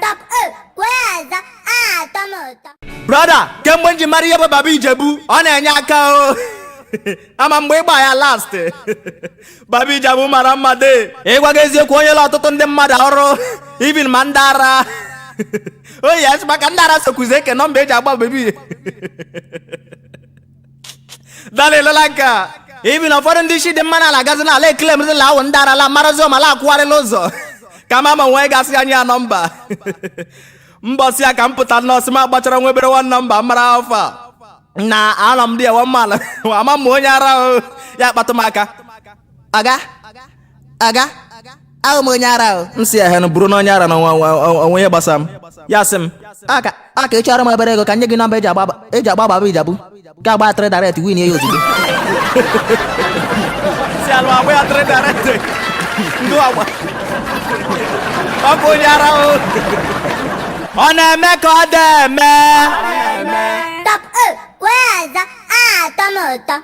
Top E, kweza atọ m ụtọ. Brother, kemgbe m ji mara ihe bụ Baba Ijebu, ọ na-enye aka o. Ama mgbe ịgba ya last. Baba Ijebu mara mma de. Ịgwa gị eziokwu, onye la ọtụtụ ndị mmadụ ọrụ, even ma ndị ara. O yes, maka ndị ara sokwuzi eke nọmba eji agba bebi. Dalilela nke a. Even ụfọdụ ndị isi dị mma n'ala gazi n'ala eklem la awụ ndị ara la marazi ọma la akwụgharịla ụzọ. Ka ma ma nwee gasị anyị ya nọmba. Mbọsị ya ka m pụta nọọsụ m agbachara nwa obere nwa nọmba mara afọ a. Na anọ m dị ewe mmalụ ama m onye ara o ya kpatụ m aka. Ọga, ọga, ahụ m onye ara o. M si ehe bụrụ na onye ara na onwe ihe gbasara m. Ya sị m, Ọ ka ị chọrọ m obere ego ka m nye gị nọmba eji agba Baba Ijebu ka agba three direct win ya ozugbo. Si alụ agba ya three direct. Ndụ agba. Ọ bụ onye ara o. Ọ na-eme ka ọ dị eme. Top E, kweza atọ m ụtọ.